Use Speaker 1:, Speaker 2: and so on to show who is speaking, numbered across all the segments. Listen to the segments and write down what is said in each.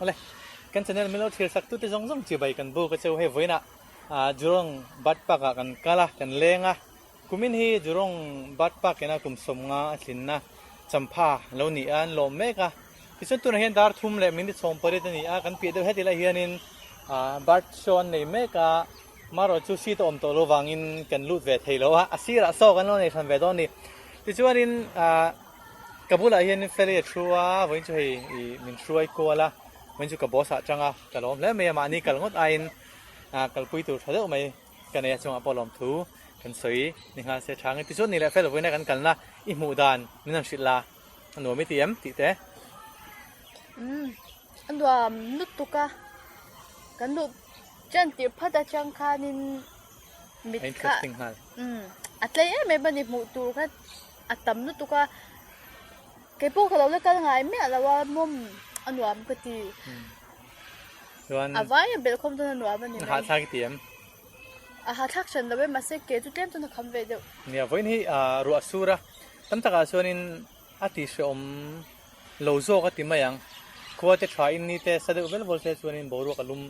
Speaker 1: Awle, kan channel min lo thlir sak tute zawng zawng chibai kan buk a cheu hei vawiinah Jurong Bird Park ah kan kal a, kan leng a. Kumin hi Jurong Bird Park ina kum sawmnga a tlinna champha lo ni a, an lawm mek a. Tichuan tunah hian dar thum leh minute 18 a ni a, kan piah deuh heti lai hianin bird show an nei mek a, marawh chu seat a awm tawh lo vangin kan lut ve thei lo a, a sirah saw kan lo nei hran ve dawn a ni. Tichuanin ka bulah hianin Feli a thu a, vawiin chu hei min hruai kual a, vawiin chu ka boss ah atanga ka lawm hle mai a, mahni kal ngawt aiin kalpui tur tha deuh mai. Ka nei a chungah pawh lawmthu kan sawi ni nghal se tha nge tichuan ni leh fel vawiina kan kalna i hmuh dan min rawn hrilh la a nuam i ti em tih te.
Speaker 2: Umm a nuam lutuk a kan duh ṭan tirh phat atang khanin mit kha umm a tlei em em a ni hmuh tur kha a tam lutuk a keipawh ka lo la kal ngai miah lo a mawm a nuam ka ti.
Speaker 1: Chuan
Speaker 2: A vai a belh khawm chuan a nuam a ni mai.
Speaker 1: A hahthlak i ti em?
Speaker 2: A hahthlak hran lo e, mahse ke chu tlem chuan a kham ve deuh.
Speaker 1: Nia, vawiin hi ruah a sur a, tam takah chuanin a ti hrehawm lo zawk a ti mai ang. Khua te tha in ni te sa deuh vel vel se chuanin boruak a lum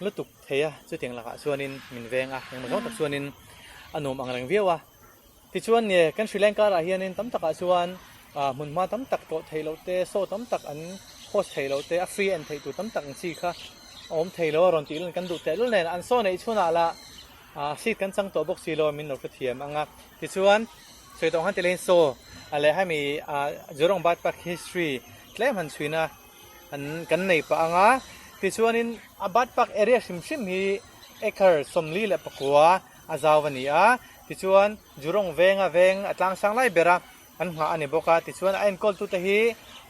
Speaker 1: lutuk thei a, chutiang lakah chuanin min veng a, engmaw zawng tak chuanin a nuam ang reng viau a. Tichuan nge kan Sri Lanka ah hianin tam takah chuan hmunhma tam tak tlawh theih loh te, show tam tak an host theih loh te, a free en theih tur tam tak ang chi kha a awm thei lo a rawn tih lan kan duh tehlul nen an show neih chhunah lah seat kan chang tawh bawk si lo a min lo hrethiam ang a. Tichuan sawi tawh ang khan tilein show leh hemi Jurong Bird Park history tlem han chhuina an kan nei pah ang a. Tichuanin a Bird Park area hrim hrim hi acre 49 a zau a ni a, tichuan Jurong venga veng a tlang sang lai bera an nghah a ni bawk a, tichuan a enkawltute hi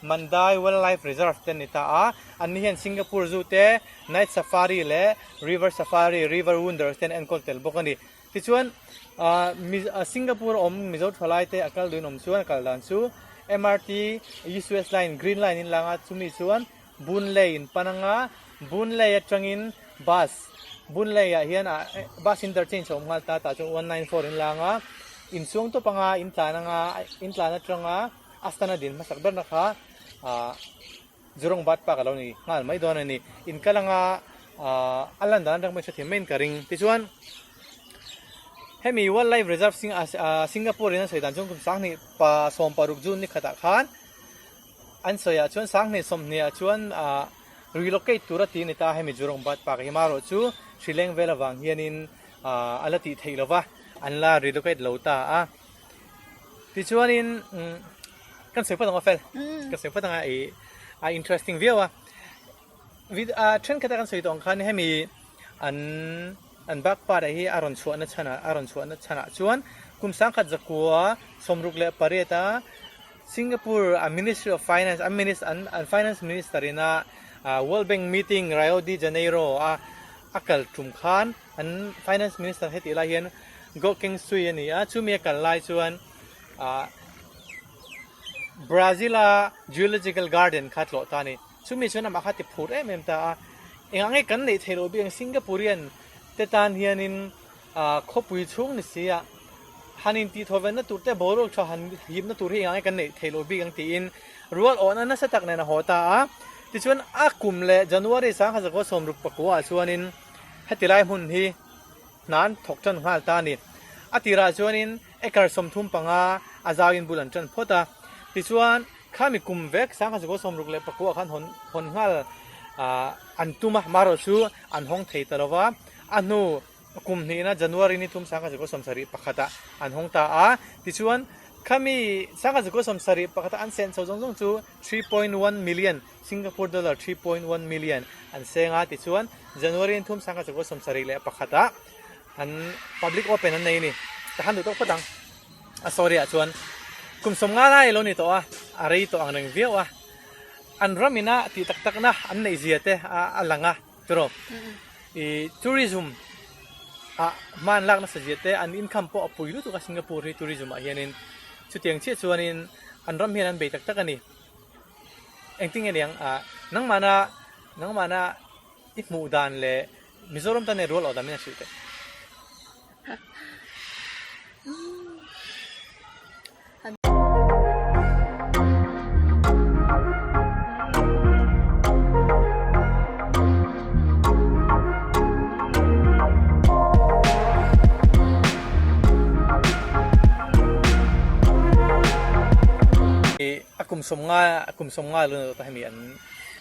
Speaker 1: Mandai Wildlife Reserve te an ni ta a, anni hian Singapore Zoo te, Night Safari leh River Safari, River Wonders te an enkawl tel bawk a ni. Tichuan Singapore awm Mizo thalai te a kal duhin awm chuan a kal dan chu MRT, East West Line, Green Line in lang a, chumi chuan Boon Lay in pan anga Boon Lay atangin Bus Boon Lay ah hian ah bus interchange a awm nghal ta tah chuan 194 in lang a inchhung tawp anga in tlan anga in tlan atanga Astana din hmasak berna kha ah Jurong Bird Park a lo ni nghal mai dawn a ni in kal anga ah a lan dan atang pawhin hrethiam maiin ka ring tichuan hemi Wildlife Reserve Singapore in an sawi dan chuan kum sanghnih pa 16 June ni khatah khan An sawiah chuan 2020 ah chuan relocate tur a ti a ni ta, hemi Jurong Bird Park hi marawh chu hri leng vel avang hianin a la tih theih lova, an la relocate lo ta a. Tichuanin kan sawi phawt ang aw fel, kan sawi phawt ang a ih a interesting viau a. Thenkhat a kan sawi tawh ang khan hemi an an Bird Park ah hi a rawn chhuahna chhanah a rawn chhuahna chhanah chuan kum 1968 a Singapore a Ministry of Finance an minister an an finance minister ina World Bank meeting Rio de Janeiro a a kal tum khan an finance minister hetih lai hian Goh Keng Swee a ni a, chumi a kal lai chuan ah Brazil a Geological Garden kha tlawh ta a ni. Chumi chuan amah kha ti phur em em ta a, engah nge kan neih theih loh bik ang Singaporean te tan hianin ah khawpui chhung ni si a han intih thaw venna tur te boruak tha han hipna tur hi engah nge kan neih theih loh bik ang tiin rual awhna nasa tak nen a haw ta a. Tichuan a kum leh January 1964 ah chuanin heti lai hmun hi hna an thawk tan nghal ta a ni. A tirah chuanin acre 35 a zauin bul an tan phawt a. Tichuan khami kum vek 1964 ah khan hawn hawn nghal an tum a, marawh chu an hawng thei ta lova a hnu Kum hnihna January ni thum 1971 ah an hawng ta a, tichuan khami 1971 a an sen chho zawng zawng chu 3.1 million, Singapore dollar 3.1 million, an seng a, tichuan January ni thum 1971 ah an public open an nei a ni. Ka han duh tawk phawt ang. A story ah chuan kum 50 lai a lo ni tawh a, a rei tawh ang reng viau a, an ram ina tih tak takna an neih zia te a lang a. Tiraw? I tourism ah hman lak nasa zia te an income pawh a pui lutuk a Singapore hi tourism ah hianin chutiang chiah chuanin an ram hian an bei tak tak a ni. Engtin nge niang ah nangmahna nangmahna i hmuh dan leh Mizoram tan e rual awh dan min a hrilh teh. A kum 50, kum 50 lo na ta hemi an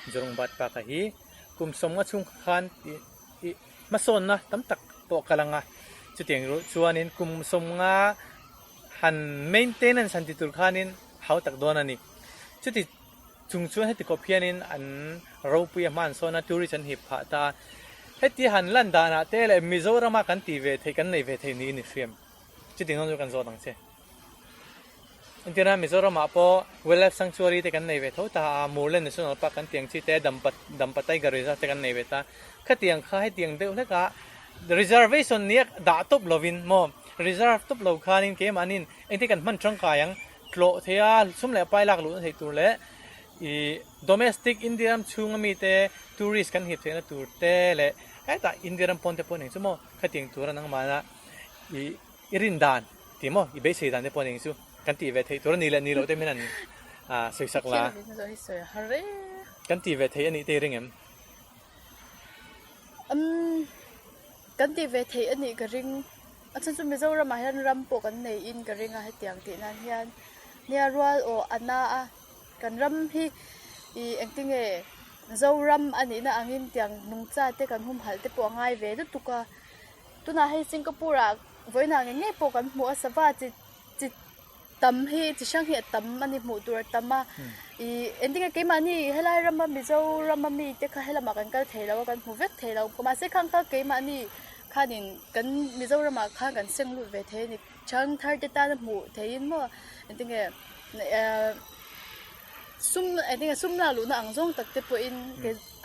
Speaker 1: Jurong Bird Park a hi kum 50 chhung khan i hmasawnna tam tak pawh kal anga chutiang chuanin kum 50 han maintenance han ti tur khanin hau tak dawn a ni. Chuti chung chuan heti khawp hianin an ropui a hman sawn a tourist an hip phah ta a. Heti han lan danah te leh Mizorama kan tih ve theih kan nei ve theih niin i hriam. Chutiang dawn chu kan zawt ang che. Entirna Mizoramah pawh Wildlife Sanctuary te kan nei ve tho ta a, Murlen National Park kan tiang chi te, Dampa Dampa Tiger Reserve te kan nei ve ta. Khatiang kha hetiang deuh hlekah reservation nia dah tawp lovin maw reserve tawp lo khanin keimahnin engtin kan hman tangkai ang tlawh thei a, sum leh pai lak luhna theih tur leh ih domestic India ram chhunga mite tourist kan hip theihna tur te leh hetah India ram pawn te pawh eng chu maw khatiang tura nangmahna ih I rin dan tih maw i beisei dan te pawh eng chu kan tih ve theih tur a ni leh ni loh te min han sawi sak la. Kan tih ve theih a nih te i ring em?
Speaker 2: Umm kan tih ve theih a nih ka ring. A chhan chu Mizoramah hian ram pawh kan nei in ka ring a hetiang tih nan hian nia rual aw a na a kan ram hi ih engtinge Zoram a nihna angin tiang nungcha te kan humhalh te pawh a ngai ve lutuk a. Tunah hei Singapore ah vawiinah ngei ngei pawh kan hmu a sava chi chi tam hi chi hrang hi a tam a ni hmuh tur a tam a ih engtin nge keimahni helai rama Mizoram a mi te kha helamah kan kal thei lo a kan hmu vek thei lo mahse khang kha keimahni khanin kan Mizoram ah khan kan seng lut ve thei a ni thangthar te tana hmuh theihin maw engtin nge ehh sum engtin nge sum lak luhna ang zawng tak te pawhin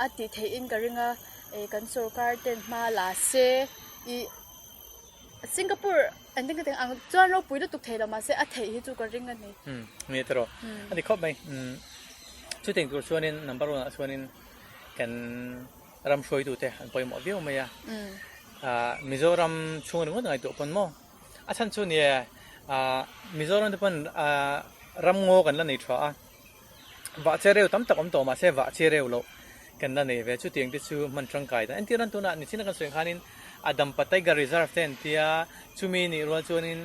Speaker 2: a tih theihin ka ring a. Eh kan sorkar ten hma la se ih Singapore an tin ka teng ang chuan ropui lutuk thei lo mahse a theih hi chu ka ring a ni.
Speaker 1: Umm ni te rawh a ni khawp mai umm chuteng tur chuanin number one ah chuanin kan ram hruaitu te an pawimawh viau mai a ah Mizoram chhung ringawt ngaihtuah pawn maw a chhan chu nia ah Mizoram te pawn ah ram ngaw kan la nei tha a. Vah che reu tam tak awm tawh mahse vah che reu loh kan la nei ve. Chutiang te chu hman tangkai dan. Entir nan tunah nichina kan sawi ang khanin a Dampa Tiger Reserve te an tia, chumi nih rual chuanin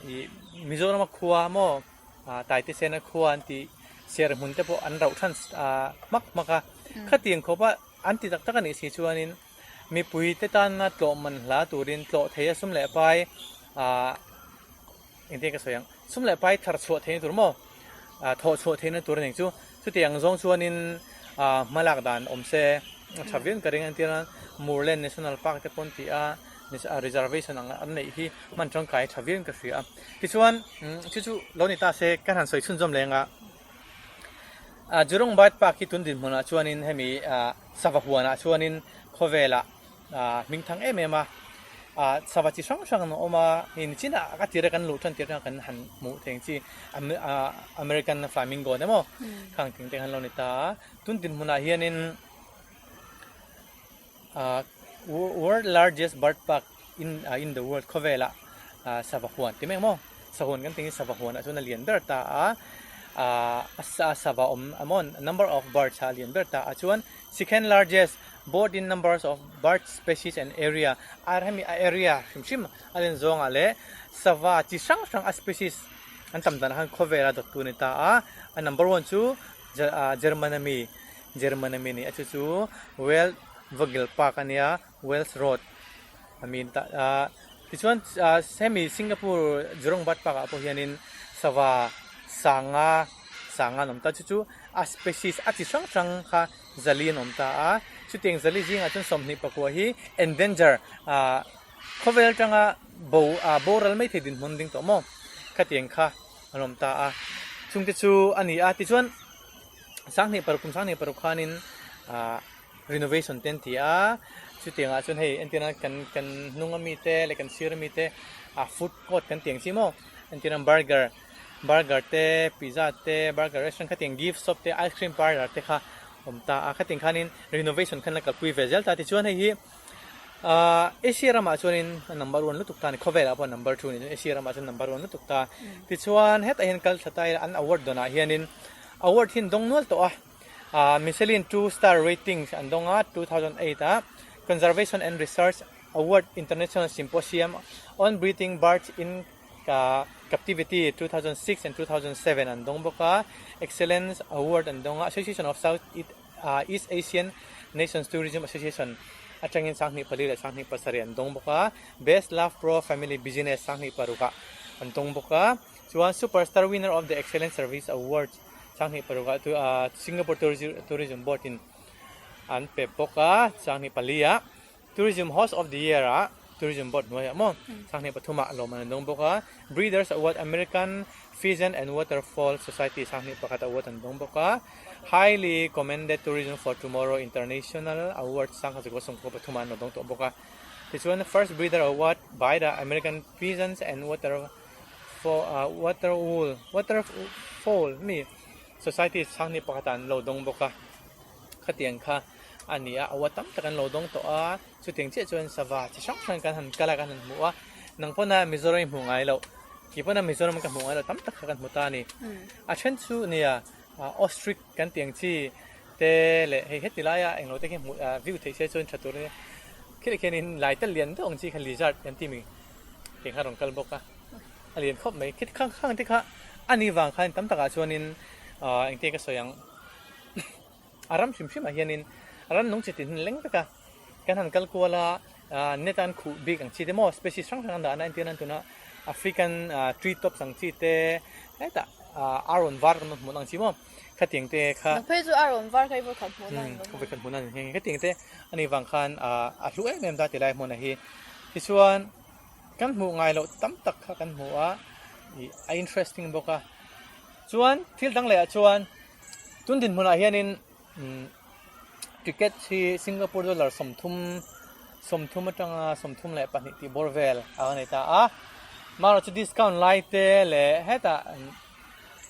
Speaker 1: ih Mizorama khua maw Taite Sena khua an tih ser hmun te pawh an rauh than hmak hmak a. Khatiang khawpa an ti tak tak a nih si chuanin mipui te tana tlawh man hla turin tlawh thei a sum leh pai ah Engtin ka sawi ang? Sum leh pai thar chhuah theihna tur maw? Thawh chhuah theihna tur a ning chu. Chutiang zawng chuanin hma lak dan awm se a tha viau in ka ring a. Entir nan Murlen National Park te pawn tih a reservation ang an neih hi hman tangkai tha viau in ka hria a. Tichuan chu chu lo ni ta se kan han sawi chhunzawm leng a. Jurong Bird Park hi tun dinhmunah chuanin hemi sava huanah chuanin khawvelah hming thang em em a, sava chi hrang hrang an awm a, hei nichinah a tira kan luh tan tir khan kan han hmuh thei ang chi American flamingo te maw khang thing te khan lo ni ta a, tun dinhmunah hianin world largest bird park in in the world khawvelah sava huan ti mai ang maw sahuan kan tih hi sava huanah chuan a lian ber ta a, a sava awm amaw number of birds a lian ber ta a chuan second largest Both in numbers of bird species and area, ar hemi a area hrim hrim a len zawngah leh sava chi hrang hrang a species an tam danah khan khawvel a dawttu a ni ta a, a number one chu German ami German ami a ni a chu chu Welt Vogel Park a nia Wales Road ami a ni ta a tichuan hemi Singapore Jurong Bird Park ah pawh hianin sava sanga sanga an awm ta chu chu a species a chi hrang hrang kha zali an awm ta a, chutiang zali zingah chuan 24 hi endanger ah khawvel atanga bo ah boral mai thei dinhmun ding tawh maw khatiang kha an awm ta a, chungte chu a ni a tichuan 26 kum 26 khanin ah renovation te an ti a, chutiangah chuan hei entirna kan kan hnung ami te leh kan sir ami te ah food court kan tih ang chi maw entirna burger. Burger te, pizza te, burger restaurant khatiang gift shop te, ice cream parlour te kha awm ta a, khatiang khanin renovation khan la kalpui ve zel ta tichuan hei hi ahh Asia ramah chuanin a number one lutuk ta a ni, khawvelah pawh number two a ni chuan Asia ramah chuan number one lutuk ta tichuan hetah hian kal thla ta ila an award dawnah hianin award hi an dawng nual tawh a, ahh Michelin two star ratings an dawng a 2008 ah Conservation and Research Award International Symposium on Breeding Birds in. Captivity 2006 and 2007 an dawng bawk a, Excellence Award an dawng a, Association of South East Asian Nations Tourism Association atangin 24 leh 27 an dawng bawk a, Best Love Pro Family Business 26 ah an dawng bawk a, chuan Superstar Winner of the Excellence Service Awards 26 ah Singapore Tourism Board in an pe bawk a, 24 ah. Tourism Host of the Year ah Tourism Board hnuaiah maw 2003 ah lawmman an dawng bawk a, Breeders Award American Pheasant and Waterfowl Society 21 award an dawng bawk a, Highly Commended Tourism for Tomorrow International Award 1993 ah an lo dawng tawh bawk a. Tichuan First Breeder Award by the American Pheasants and Waterfowl Society 21 ah an lo dawng bawk a. Khatiang kha a ni a, awa tam tak an lo dawng tawh a, chutiang chiah chuan sava chi hrang hrang kan han kal a, kan han hmu a, nang pawna Mizoram i hmuh ngai loh, kei pawna Mizoram ka hmuh ngai loh tam tak kha kan hmu ta a ni. A then chu nia ostrich kan tih ang chi te leh hei heti laia englo te khi hmuh view theih se chuan tha tur a nia, khilai khianin lai tal lian deuh ang chi kha lizard kan tih mi tiang kha a rawn kal bawk a, a lian khawp mai, khiti khang khang te kha a ni vang khan tam takah chuanin engtin ka sawi ang. A ram hrim hrimah hianin ram nung chi tin leng vek a, kan han kal kual a, net a an khuh bik ang chi te maw species hrang hrang an dah a, entir nan tuna African tree tops ang chi te hetah arawn var kan hmuh ang chi maw khatiang te kha.
Speaker 2: Nang phei chu arawn var kha i vawikhat hmuh nan
Speaker 1: lo. Vawikhat hmuh nan nghe nghe khatiang te a nih vang khan a hlu em em ta ti lai hmunah hi tichuan kan hmuh ngai loh tam tak kha kan hmu a, a interesting bawk a, chuan thil dang leh ah chuan. Tun dinhmunah hianin ticket hi Singapore dollar 30 30 atanga 32 tih bawr vel a nei ta a, marawh chu discount lai te leh hetah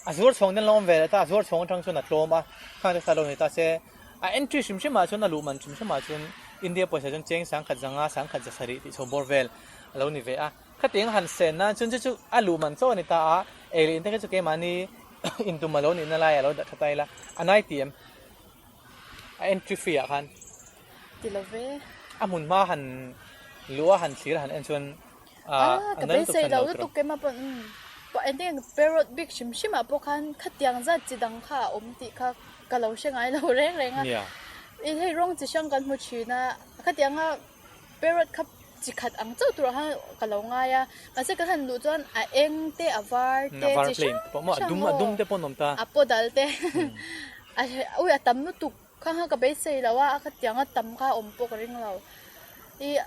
Speaker 1: a zuar chhawng te an lo awm ve leh ta a zuar chhawng atang chuan a tlawm a, khang te kha lo nei ta se a entry hrim hrim ah chuan a luh man hrim hrim ah chuan India pawisa chuan cheng sangkhat zanga sangkhat za sarih tih chho bawr vel a lo ni ve a. Khatiang han sen nan chuan chu chu a luh man chauh a ni ta a, ei leh in te kha chu keimahni intum a lo nihna lai a lo dah tha ta ila, a nai ti em? A entry fee ah khan.
Speaker 2: Ti lo ve.
Speaker 1: A hmun hma han luh a han thlir a han en chuan
Speaker 2: a ka beisei lo lutuk keimah pawh umm engtin nge parrot bik hrim hrim ah pawh khan khatiang zat chi dang kha a awm tih kha ka lo hre ngai lo reng reng a, hei rawng chi hrang kan hmu thin a, khatianga Parrot kha chi khat ang chauh turah khan ka lo ngai a, mahse kan han luh chuan a eng te a var te chi hrang hrang aw a paw dal te a ui a tam lutuk kha kha ka beisei lo a khatiang a tam kha awm pawh ka ring lo ih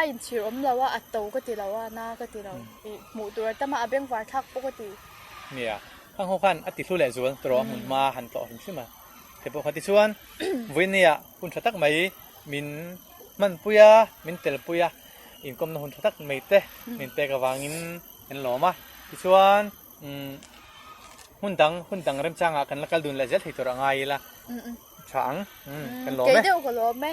Speaker 2: a inchhir awm lo a a to ka ti lo a na ka ti lo ih hmuh tur a tam a a bengvar thlak pawh ka ti.
Speaker 1: Nia, khang ho khan a ti hlu leh zual tawh a hmun hma han tlawh hrim hrim a, hei pawh kha tichuan vawinia hun tha tak mai Min hmanpui a, min telpui a, inkawmna hun tha tak mai te min pek avangin kan lawm a. Tichuan hmun dang hun dang remchangah kan la kal dun leh zel thei tur a ngai ila tha ang. Kan lawm e.
Speaker 2: Kei deuh ka lawm e.